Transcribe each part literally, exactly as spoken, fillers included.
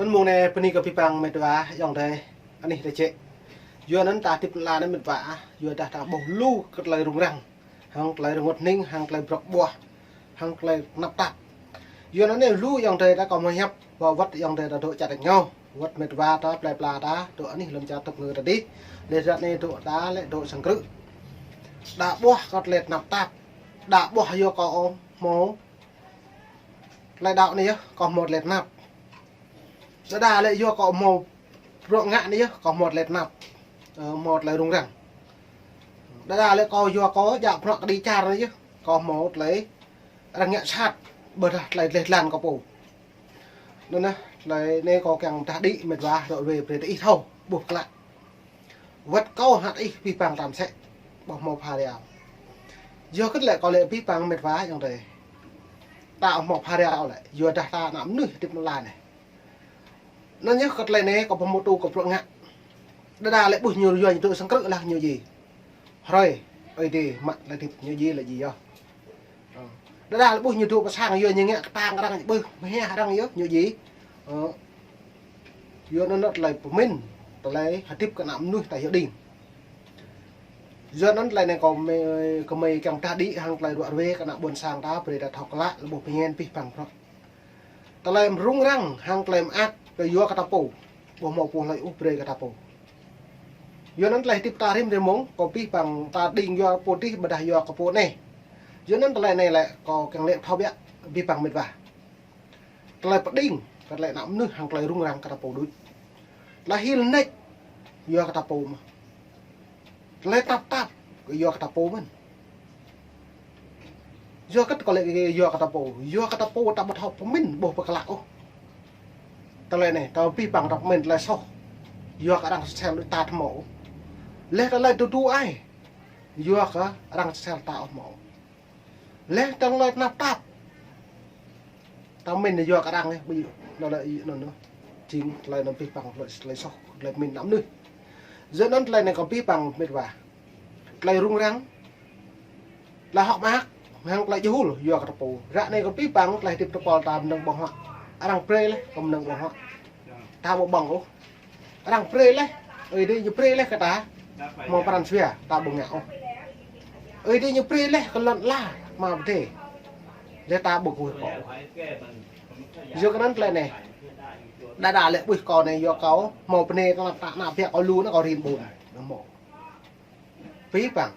Mông anai bơni kơ abih bang met wa ayŏng adơi anih rơjĕ. Yua anŭn ta hơdip lăn anai met wa ah, yua dah ta ƀuh lu kơ tơlơi rŭng răng, hăng tơlơi rơngot hning, hăng tơlơi brŏk ƀuah, hăng tơlơi tơnap tap. Yua anŭn anai lu ayŏng adơi ta kâo mơ̆ hiăp, wơ̆t ayŏng adơi ta dŏ čar tač ngao, wơ̆t met wa ta, plơi pla ta, dŏ anih lŏn čar tŭk ngư ta dih. Lĕ ră anai dŏ ta lĕ dŏ sang krư̆. Đa ƀuah kơ tơlơi tơnap tap. Đa ƀuah yua kơ ôh hmâo tơlơi đaŏ anai yơh, kâo hmâo tơlơi tơnap. Đa đa lĕ yua kâo hmâo bruă ngă anai yơh, kâo hmâo tơlơi tơnap. Ơ, hmâo tơlơi rŭng răng. Đa đa lĕ kâo yua kâo djă bruă kơđi čar anai yơh, kâo hmâo tơlơi arăng ngă sat, ƀôdah tơlơi dleh dlan kâo pô. Anŭn nah, tơlơi anai kâo kiăng pơdah đĭ met wa rŏ ruai brơi tơ ih thâo, ƀuh klă. Wơ̆t kâo hăt ih abih bang tam sĕ, ƀu hmâo pha rơiao. Yua kơ tơlơi kâo lĕ abih bang met wa ayŏng adơi. Ta ƀu hmâo pha rơiao lĕ, yua dah ta ană mơnuih hơdip lăn anai. Anŭn yơh kơ tơlơi anai kâo ƀu hmâo tŭ kơ bruă ngă. Đa đa lĕ ƀuh ñu yua ñu dŏ sang krư̆ lah ñu djai. Hrơi, ơi adai mă tơlơi hơdip ñu djai lĕ djai yơh. Ơ. Đa đa lĕ ƀuh ñu dŏ pơ sang yua ñu ngă kơtang arăng, ƀuh mơhiăh arăng yơh ñu djai. Ơ. Yua anŭn tơlơi pơmĭn, tơlơi hơdip kơ ană mơnuih ta yua đing. Yua anŭn tơlơi anai kâo mơi, kơ mơi kiăng pơdah đĭ hăng tơlơi ruă ruai kơ ană ƀôn sang ta, brơi ta thâo klă, lĕ ƀuh pơñen abih bang bruă. Tơlơi rŭng răng hăng tơlơi mơak kơ yua kơ ta pô. Ƀu hmâo pô hlơi ôh brơi kơ ta pô. Yua anŭn tơlơi hơdip ta rĭm rĭm mông, kâo abih bang ta đing yua pô dih ƀôdah yua kơ pô anai. Yua anŭn tơlơi anai lĕ kâo kiăng laĭ thâo biă abih bang met wa. Tơlơi pơđing kơ tơlơi ană mơnuih hăng tơlơi rŭng răng kơ ta pô đôč. Tơlơi hil nač yua kơ ta pô mơ̆n. Tơlơi tơnap tap kơ yua kơ ta pô mơ̆n. Yua kơ tơlơi yua kơ ta pô, yua kơ ta pô ta ƀu thâo pơmĭn ƀu pơklă ôh. Tơlơi anai, ta abih bang ta pơmĭn tơlơi soh. Yua kơ arăng sel đôč ta ƀu hmâo ôh. Lĕ tơlơi tơdu ai. Yua kơ arăng sel ta ƀu hmâo ôh. Lĕ tơlơi tơnap tap. Ta pơmĭn yua kơ arăng anai, ƀu djơ̆, anŭn lĕ, anŭn, anŭn. Jing tơlơi anŭn abih bang tơlơi, tơlơi soh, tơlơi pơmĭn ană mơnuih. Yua anŭn tơlơi anai kâo abih bang met wa. Tơlơi rŭng răng. Tơlơi hŏk mơak, hăng tơlơi jơhul, yua kơ ta pô. Ră anai kâo abih bang tơlơi hơdip tơpul ta mơnơ̆ng ƀơ̆ng huă. Arăng brơi laih kơ mơnơ̆ng ƀơ̆ng huă. Ta ƀu ƀơ̆ng ôh. Arăng brơi laih, ơi adai ñu brơi laih kơ ta. Hmâo pran jua, ta ƀu ngă ôh. Ơi adai ñu brơi laih kơ lŏn ala, hmâo pơdai. Lĕ ta ƀu kơkuh kơ. Yua kơ anŭn tơlơi anai. Đa đa lĕ ƀuh kâo anai yua kâo, hmâo bơnai ta ană, ta ană biă kâo lu anŭn kâo rin ƀun. Anŭn hmâo. Abih bang.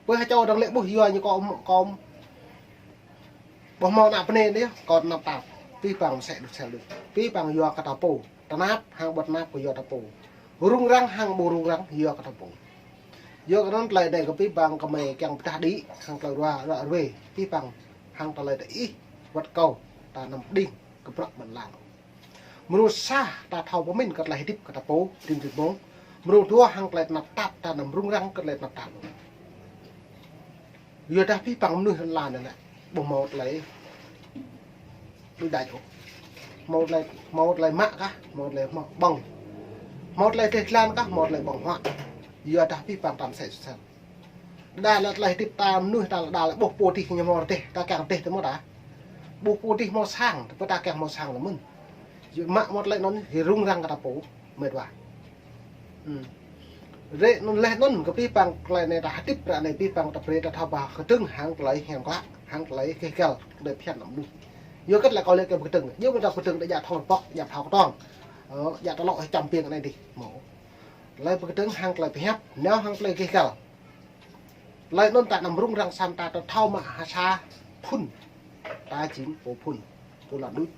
Ƀơi ha čô dơ̆ng lĕ ƀuh yua ñu kâo, kâo ƀu hmâo ană bơnai anai, kâo tơnap tap. Abih bang mơsĕ đôč sel đôč. Abih bang yua kơ ta pô. Tơnap hăng ƀu tơnap kơ yua ta pô. Rŭng răng hăng ƀu rŭng răng yua kơ ta pô. Yua kơ anŭn tơlơi anai kơ abih bang kơ mơi kiăng pơdah đĭ hăng tơlơi ruă, ruă ruai. Abih bang hăng tơlơi tơ ih wơ̆t kâo ta anăm đing kơ bruă mơ̆n lăng. Mrô sa ta thâo pơmĭn kơ tơlơi hơdip kơ ta pô, rĭm rĭm mông. Mrô dua hăng tơlơi tơnap tap ta anăm rŭng răng kơ tơlơi tơnap tap. Yua dah abih bang mơnuih lăn anai lĕ, ƀu hmâo tơlơi đôč đač ôh. Hmâo tơlơi, hmâo tơlơi mă kah, hmâo tơlơi hmâo ƀơ̆ng. Hmâo tơlơi dleh dlan kah, hmâo tơlơi ƀơ̆ng huă. Yua dah abih bang tam sĕ sel. Đa lĕ tơlơi hơdip ta mơnuih ta lĕ đa lĕ ƀuh pô dih ñu hmâo rơdêh, ta kiăng rơdêh tơ mơ̆ ta. Ƀuh pô dih hmâo sang, tơpă ta kiăng hmâo sang lĕ mơ̆n. Yua mă mơ̆ tơlơi anŭn, hĭ rŭng răng kơ ta pô, met wa. Ư. Rĕ anŭn leh anŭn kơ abih bang tơlơi anai ta hơdip ră anai abih bang ta brơi ta thâo ba kơdơ̆ng hăng tơlơi hiam klă, hăng tơlơi keh găl, tơlơi phiăn ană mơnuih. Yua kơ tơlơi kâo lĕ kơ kơdơ̆ng, yua mơ̆ ta kơdơ̆ng ta djă thâo rơpŏk, djă thâo kơtong. Ơ, djă tơlŏ hĭ čăm piêng anai dih, hmâo. Tơlơi pơkơdơ̆ng hăng tơlơi pơhiăp, nao hăng tơlơi keh găl. Tơlơi anŭn ta anăm rŭng răng sam ta, ta thâo mă ha sa phŭn. Ta jing pô phŭn, pô lŏn đôč.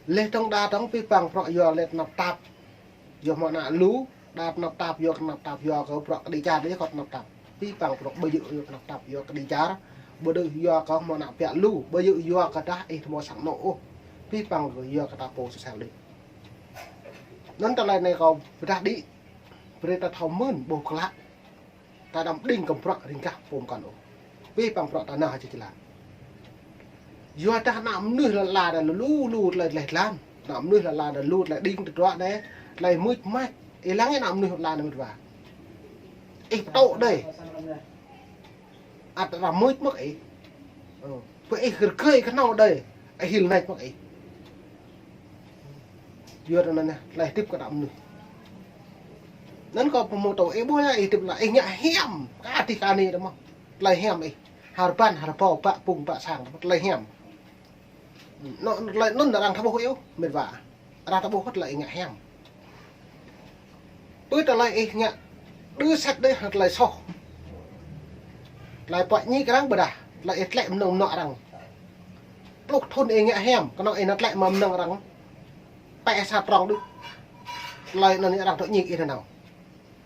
Leh dơ̆ng đa dơ̆ng abih bang bruă yua lĕ tơnap tap. Yua hmâo ană lu, đa tơnap tap, yua kơ tơnap tap, yua kơ bruă kơđi čar, yua kơ tơnap tap. Abih bang bruă ƀu djơ̆ yua tơnap tap, yua kơđi čar. Ƀu djơ̆ yua kơ hmâo ană biă lu, ƀu djơ̆ yua kơ dah ih hmâo sang anŏ ôh. Abih bang yua kơ ta pô sel sel đôč. Anŭn tơlơi anai kâo pơdah đĭ, brơi ta thâo mơ̆n ƀuh klă. Ta anăm đing kơ bruă ring gah pô mơkŏn ôh. Abih bang bruă ta nao hơjăn jơlan. Yua dah ană mơnuih lăn ala anai lu lu tơlơi dleh dlan. Ană mơnuih lăn ala anai lu tơlơi đing tơdruă anai, tơlơi mưč mač. Ih lăng ană mơnuih lăn ala anai met wa. Ih pơtŏ đơi. Ăt arăng mưč mơ̆k ih. Ơ. Pơ ih rơgơi kơnâo đơi. Ih hil nač mơ̆k ih. Yua anŭn anai, tơlơi hơdip kơ ană mơnuih. Anŭn kâo pơhmutu, ih ƀuh yơh, ih hơdip anai, ih ngă hiam, kơ adih kơ anih đôč mơ̆n. Tơlơi hiam ih, hơrbăn, hơrbâo, bă pung, bă sang, tơlơi hiam. Anŭn, tơlơi anŭn arăng ƀu ƀuh ôh, met wa. Arăng ƀu ƀuh tơlơi ih ngă hiam. Pơ tơlơi ih ngă, đơ sĕt đơi hăng tơlơi soh. Tơlơi pơñik arăng ƀôdah, tơlơi ih tlĕ mơnơ̆ng mơnŏ arăng. Pluh thŭn ih ngă hiam, kơnơ̆ng ih nao tlĕ mơnơ̆ng arăng. Pĕ sa trong đôč. Tơlơi anŭn arăng tŏ ñik ih nanao.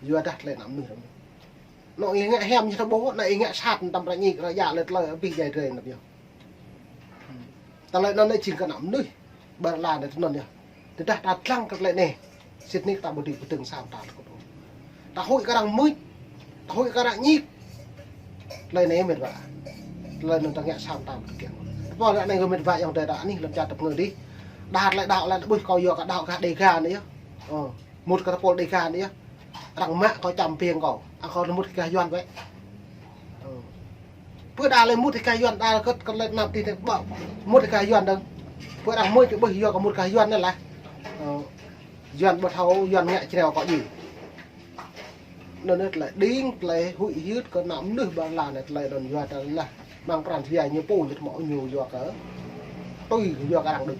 Yua dah tơlơi ană mơnuih arăng. Anŏ ih ngă hiam ñu ƀuh, anŏ ih ngă sat tăm arăng ñik, arăng djă lĕ tơlơi abih djai drơi anăp yơh. Tơlơi anŭn lĕ jing kơ ană mơnuih. Ƀar la anai tơnŭn yơh. Tơdah ta lăng kơ tơlơi anai. Sĭt nik ta ƀu dưi pơdơ̆ng sa mơta tơkŭt ôh. Ta huĭ kơ arăng mưč. Ta huĭ kơ arăng ñik. Tơlơi anai met wa. Tơlơi anŭn ta ngă sa mơta tơkĕng. Tơpă ră anai kơ met wa ayŏng adơi ta anih lŏn čar ta pơngơ̆ dih. Đa tơlơi đaŏ lĕ ƀuh kâo yua kơ đaŏ gah Đêga anai yơh. Ơ, mŭt kơ tơpul Đêga anai yơh. Arăng mă kâo čăm piêng kâo. Arăng kâo mŭt kơ gah Yuan wĕ. Ơ. Pơ đa lĕ mŭt kơ gah Yuan đa kơt kơ lĕ anăp tih teh ƀă. Mŭt kơ gah Yuan dơ̆ng. Pơ arăng mŭt kơ ƀuh yua kơ mŭt kơ Yuan anai lah. Ơ. Yuan ƀu thâo, Yuan ngă čreo kâo djai. Anŭn anai tơlơi đing, tơlơi huĭ hyưt kơ ană mơnuih ƀar la anai tơlơi anŭn yua tơlơi lah. Mơ̆ng pran jua ñu pô ñu tơmŏ ñu yua kơ. Tui yua kơ arăng đôč.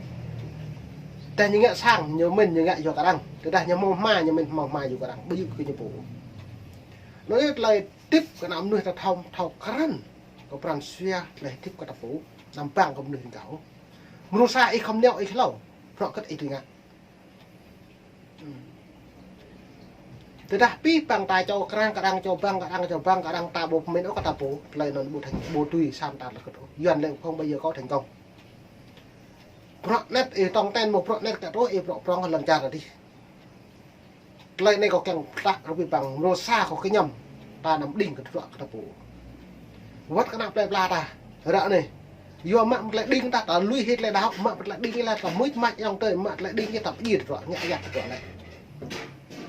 Tơdah ñu ngă sang, ñu mĭn ñu ngă yua kơ arăng. Tơdah ñu hmâo hma, ñu mĭn hmâo hma yua kơ arăng. Ƀu djơ̆ kơ ñu pô. Anŭn anai tơlơi hơdip kơ ană mơnuih ta thâo, thâo krăn. Kơ pran jua tơlơi hơdip kơ ta pô. Anăm bang kơ mơnuih rơgao. Mơnuih sa ih khŏm nao ih hlâo. Bruă kơ̆t ih tui ngă. Tơdah pih păng ta čô krang kơ arăng, čô bang kơ arăng, čô bang kơ arăng ta ƀu pơmĭn ôh kơ ta pô, tơlơi anŭn ƀu thành, ƀu dưi sa mơta tơkŭt ôh. Yuan lĕ không bao giờ có thành công. Bruă anet ih tong ten mơ̆ bruă anet kơ truh ih bruă prŏng lŏn čar adih. Tơlơi anai kâo kiăng pơtă kơ pih păng mơnuih sa kâo kơñăm ta anăm đing kơ bruă kơ ta pô. Wơ̆t kơ ană plei pla ta. Ră anai. Yua mă mơ̆ tơlơi đing ta, ta lui hĭ tơlơi đaŏ, mă mơ̆ tơlơi đing lĕ ta mưč mač ayŏng adơi, mă tơlơi đing ta pơdjai tơdruă, ngă yăt tơdruă lĕ.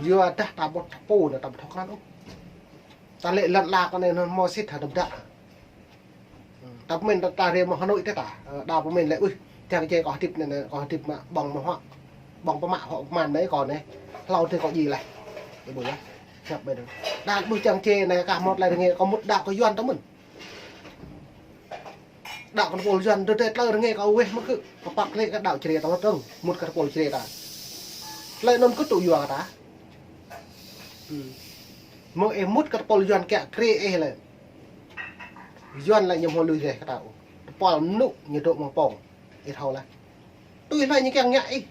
Yua dah ta ƀu thâo pô, ta ƀu thâo krăn ôh. Ta lĕ lŏn la kơ anai hmâo sĭt hă đơ̆m đă. Ta pơmĭn ta, ta rai mơ̆ng Hà Nội tĕ ta. Ơ, đa pơmĭn lĕ, ui, čang čê kâo hơdip anai, anai, kâo hơdip mă ƀơ̆ng mơ̆ huă. Ƀơ̆ng pơmă huă pơmăn anai kâo anai. Hlâo tơ̆ kâo djai laih. Ih ƀuh yơh. Hiăp ƀai dơ̆ng. Đa ƀuh čang čê anai kah mŭt tơlơi rơngai kâo mŭt đaŏ kơ Yuan tơmơ̆n. Đaŏ kơ tơpul Yuan, tơdơi tơlơi rơngai kâo weh mơ̆ kơ, kơ păk lĕ kơ đaŏ Jrai ta lŏ dơ̆ng, mŭt kơ tơpul Jrai ta. Tơlơi anŭn kơ tŭ yua kơ ta. Mơ̆ng ih mŭt kơ tơpul Yuan kiă kriê ih lĕ. Yuan lĕ ñu hmâo lui reh kơ ta ôh. Tơpul mơnŭ ñu dŏ mơ̆ng pŏng. Ih thâo lah. Tui hlơi ñu kiăng ngă ih.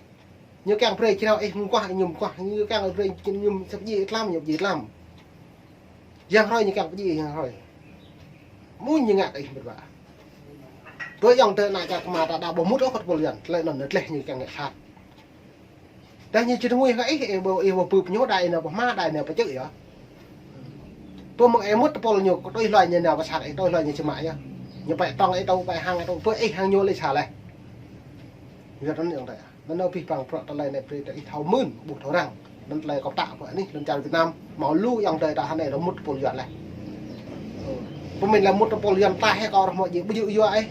Ñu kiăng brơi čreo ih mơguah, ñu mơguah, ñu kiăng brơi ñu săp djai ih tlam, ñu djai tlam. Yang hrơi ñu kiăng pơdjai yang hrơi. Mơ̆ ñu ngă kơ ih met wa. Tui ayŏng adơi ană čar kơma ta đa ƀu mŭt ôh kơ tơpul Yuan, tơlơi anŭn anai tleh ñu kiăng ngă sat. Dah ñu či tơngui kơ ih, ih ƀu, ih ƀu bưp ñu đa ih nao pơhma, đa ih nao pơčư̆ yơh. Pơ mơ̆ng ih mŭt tơpul ñu, tui hlơi ñu nao pơsat ih, tui hlơi ñu či mă yơh. Ñu pĕ tŏng ih tŭ, pĕ hăng ih tŭ, pơ ih hăng ñu lĕ sa laih. Yua anŭn ayŏng adơi. Anŭn anai pih păng bruă tơlơi anai brơi ta ih thâo mưn, ƀuh thâo răng. Anŭn tơlơi kâo pơtă pơ anih lŏn čar Việt Nam. Hmâo lu ayŏng adơi ta hơnai lĕ mŭt tơpul Yuan laih. Pơmĭn lĕ mŭt tơpul Yuan ta hĕ kâo rơh mơ̆ djai ƀu djơ̆ yua ih.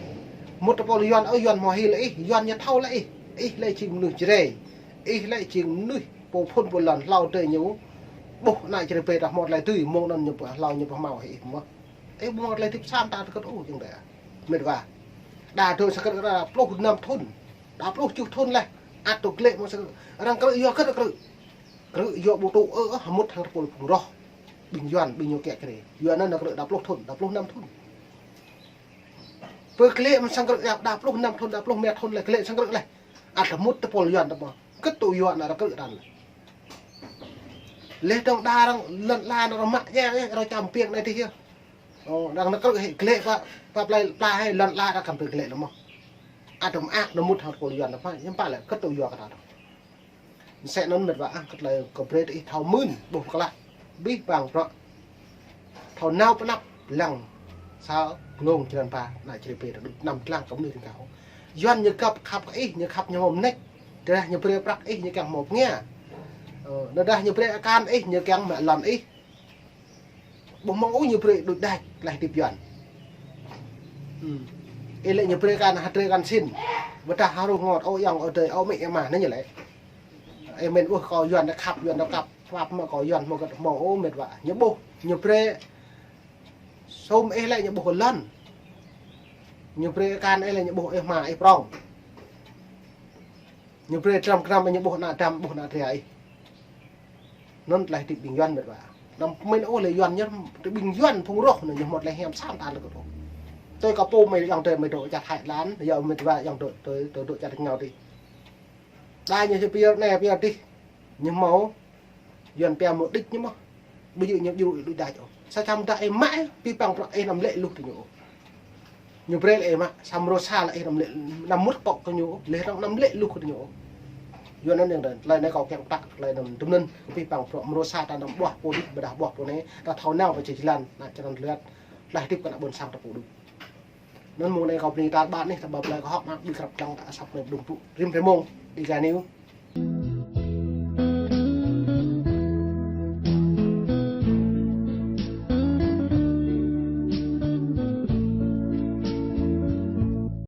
Mŭt tơpul Yuan ôh, Yuan hmâo hil ih, Yuan ñu thâo lĕ ih. Ih lĕ jing mơnuih Jrai. Ih lĕ jing mơnuih pô phŭn pô lŏn hlâo adơi ñu. Ƀuh ană Jrai brơi ta hmâo tơlơi tui, mơ̆ng anŭn ñu pô hlâo ñu pô hmâo hĭ ih mơ̆. Ih ƀu hmâo tơlơi hơdip sa mơta tơkŭt ôh ayŏng adơi. Met wa. Đa dŏ sang krư̆ đa pluh năm thŭn. Đa pluh tơjuh thŭn laih. Ăt dŏ glĕ mơ̆ng sang krư̆. Arăng krư̆ yua kơ krư̆. Krư̆ yua ƀu tŭ ôh, ơ, hơmŭt hăng tơpul phung roh. Ƀing Yuan, ƀing ñu kiă kriê. Yua anŭn krư̆ đa pluh thŭn, đa pluh năm thŭn. Pơ glĕ mơ̆ng sang krư̆ đa, đa pluh năm thŭn, đa pluh rơma thŭn laih, glĕ sang krư̆ laih. Ăt hơmŭt tơpul Yuan tơpă. Kơ tŭ yua ană krư̆ đa laih. Laih dơ̆ng đa arăng lŏn la ană arăng mă djai, arăng čăm piêng anai tih yơh. Ơ, arăng krư̆ hĭ glĕ pă, pă plei pla hĭ lŏn la arăng kăm pơ glĕ lĕ mơ̆. Ăt mơak nao mŭt hăng tơpul Yuan tơpă, hiư̆m pă lĕ kơ tŭ yua kơ ta dơ̆ng. Mơsĕ anŭn met wa ah, kơ tơlơi kâo brơi ta ih thâo mưn, ƀuh pơklah. Pih păng bruă. Thâo nao pơ anăp lăng sa glông jơlan ba, ană Jrai brơi ta đôč anăm lăng kơ mơnuih rơgao. Yuan ñu khăp, khăp kơ ih, ñu khăp ñu hmâo mơneč. Tơdah ñu brơi prăk ih, ñu kiăng hmâo pơngia. Ơ, tơdah ñu brơi akan ih, ñu kiăng mă lŏn ih. Ƀu hmâo ôh ñu brơi đôč đač, tơlơi hơdip Yuan. Ih lĕ ñu brơi akan, hơdrơi akan sin. Ƀôdah hơrŭ ngot, ơ ayŏng, ơ adơi, ơ amĭ, ơ ama, anai ñu lĕ. Ơ mĕt ôh, kâo Yuan đa khăp, Yuan đa khăp, khăp mă kâo Yuan hmâo kơ hmâo ôh mĕt wa. Ñu ƀuh, ñu brơi sum ih lĕ ñu ƀuh kơ lŏn. Ñu brơi akan ih lĕ ñu ƀuh ih hma ih prong. Ñu brơi dram kram ñu ƀuh ană dam, ƀuh ană dra ih. Anŭn tơlơi hơdip ƀing Yuan mĕt wa. Anăm pơmĭn ôh lĕ Yuan ñu, ƀing Yuan phung rŏh anŭn ñu hmâo tơlơi hiam sa mơta lĕ kơ ôh. Tui kâo pô mơi ayŏng adơi mơi dŏ čar Thái Lan, yua mĕt wa ayŏng adơi, adơi, adơi dŏ čar rơngiao adih. Đa ñu pơyơr anai pơyơr adih. Ñu hmâo, Yuan pia mơ̆ đĭč ñu mơ̆. Ƀu djơ̆ ñu djru đuaĭ đač ôh. Sa čăm dah ih mă, pĭ păng prăk ih anăm lĕ luh tơ ñu ôh. Ñu brơi lĕ ih mă, sa mrô sa lĕ ih anăm lĕ, anăm mŭt kŏ kơ ñu ôh, lĕ anăm lĕ luh kơ ñu ôh. Yuan anŭn yơh, tơlơi anai kâo kiăng pơtă, tơlơi anăm tơmơ̆n, pĭ păng prăk mrô sa ta anăm ƀuah pô đih, ƀôdah ƀuah pô anai, ta thâo nao pơ čư̆ jơlan, ană čơnăn lĕ, tơlơi hơdip kơ ană ƀôn sang ta pô đuaĭ. Anŭn mông anai kâo bơni tar ƀar anih, ta ƀă plơi kơ hŏk mă, ƀu krăp lăng ta asăp anai ƀơdŭng pŭ, rĭm hrơi mông, Dega News.